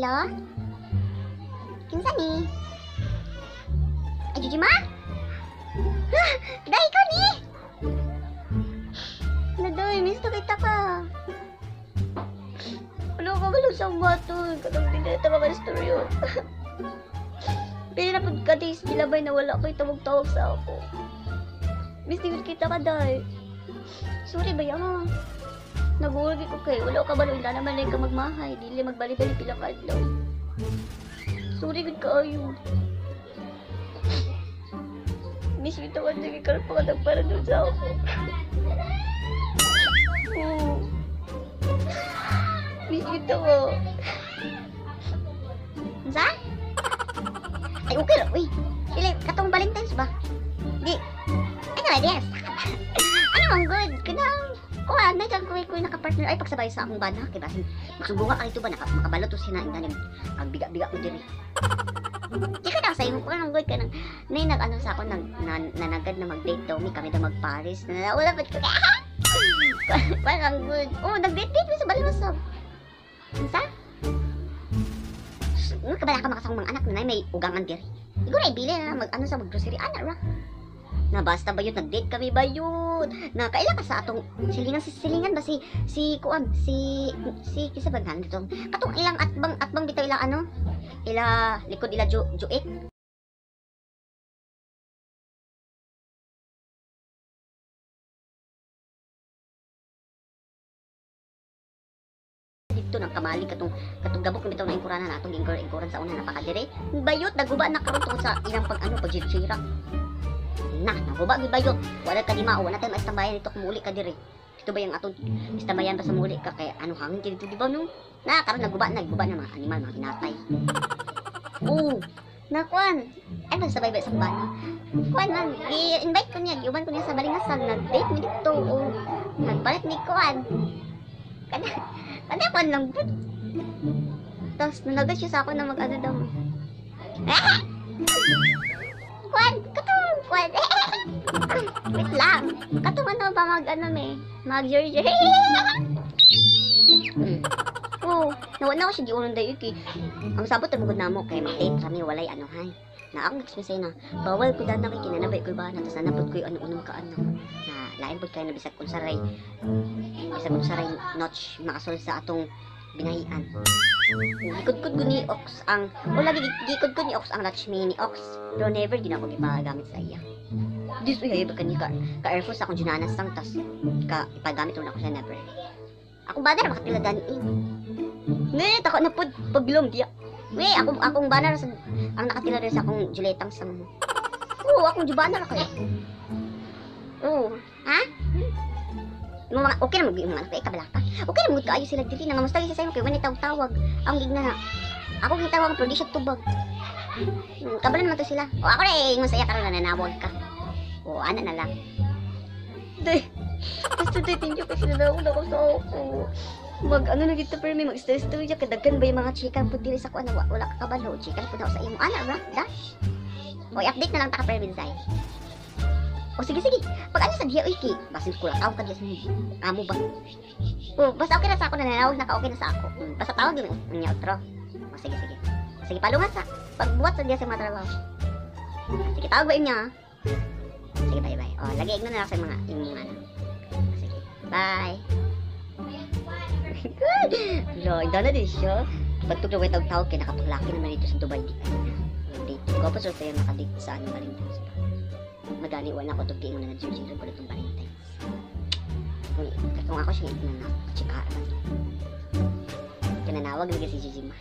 Hello? Kinsa ni? Ay, Jujima? Dai ko ni! Nadoy, miss na kita ka. Wala ka ba sa bato? Katong di na tawa ka istorya. Pila na pud ka days gilabay na wala ko'y tawag-tawag sa ako. Miss di kita ka, day. Sorry ba yan? Nag-uulgi ko kay wala ka ba na naman ka magmahay. Dili magbalik-balik pila ka adlaw. Sorry gud kaayo. Miss kita ka sige ka pa ka para doon sa ako. Oo. Miss kita ka. Unsa? Ay, okay ra. Uy, dili katong Valentine's ba? Di. Ano ba, yes. Ano man good? Kanang kuan na kang kuy kuy nakapartner ay pagsabay sa akong bana kay basin magsubunga ka dito ba naka, makabalot to sina indanim ang biga-biga ko diri. Di ka na sa imo kuan ang good kanang nay nag ano sa ako nag nanagad na mag-date daw mi kami daw mag Paris na wala pa ko. Kuan ang good. Oh, nag-date date mi sa Balingasab. Unsa? Nga kabala ka makasang mga anak na may ugangan diri. Iguro ay bili na mag ano sa mag grocery ana ra. Na basta bayot nag-date kami bayot. Na kaila ka sa atong silingan si silingan ba si si kuan si si kisa ba dito katong ilang atbang atbang bitaw ilang ano ila likod ila ju juik dito nang kamali katong katong gabok bitaw na ingkurana na atong ingkur ingkuran sa una napakadire bayot naguba na karon tungod sa ilang pag ano pagjira na naguba gyud bayot wala ka di mao wala tayo maistambayan dito kung muuli ka diri dito ba yung atong istambayan ba sa muli ka kay ano hangin kay dito di ba no na karon naguba na guba na mga animal mga hinatay. Oo na kuan ay ba sabay ba sa bana kuan man gi-invite ko niya giuban ko niya sa Balingasag nag-date mi dito o nagpalit ni kuan kana kana kuan lang gud tapos nanagat siya sa ako na mag-ano daw kuan katong kuan wait lang katong ano ba mag ano me mag jerjer. Oh, nawala ko siya giunon dayo kay ang sabot ra gud namo kay mag-date rami walay ano hay. Na akong explain na bawal ko dana kay kinanabay ko ba na tas nanapod ko yung ano unom ka ano na lain pud kay na bisag bisag unsa ray notch makasol sa atong binahian. Gikudkod ko ni Ox ang o lagi gikudkod ni Ox ang Lakshmi ni Ox pero never gid ako gipagamit sa iya. Diyos uy hayo ba kani ka ka Air Force akong junanas sang tas ka ipagamit ron ako siya never. Ako banner makatila gani eh. Ne, tako na pud paglom diya. We, akong akong banner sa ang nakatila rin sa akong Julietang sang. Oo, akong jubana ra kayo. Oo, ha? Mga okay na mag mga anak kay kabala ka. Okay na magud kaayo sila diri nangamusta gyud sa imo kay wala tawag-tawag. Ang gigna na. Ako gitawag pero di siya tubag. Kabalo naman to sila. O ako ra ingon sa iya karon na nanawag ka. O ana na lang. Day. Basta day thank you kasi nanawag ako sa ako. Mag ano na gito pero may mag stress to ya kadaghan ba yung mga chika pud diri sa kuan wala ka kabalo chika pud ako sa imo ana ra dash. O i-update na lang ta ka permin say. O sige sige. Pag ano sa diya uy kay basin ko lang ka diya sa amo ba. O basta okay na sa ako nananawag na ka okay na sa ako. Basta tawag yun niya otro. O sige sige. Sige palungan sa pagbuhat sa diya sa mga trabaho. Sige tawag ba niya? Sige bye bye. O lagi igno na lang sa mga imong ano. Sige. Bye. Lo, dana din siya. Pagtug na tawag-tawag kay nakapaglaki naman dito sa Dubai di. Date. Ko pa sir tayo nakadate sa ano Valentine's pa. Magani wala ko tug mo na nag-zero ko itong Valentine's. Kung ako siya na chika. Kinanawag lagi si Gigi ma.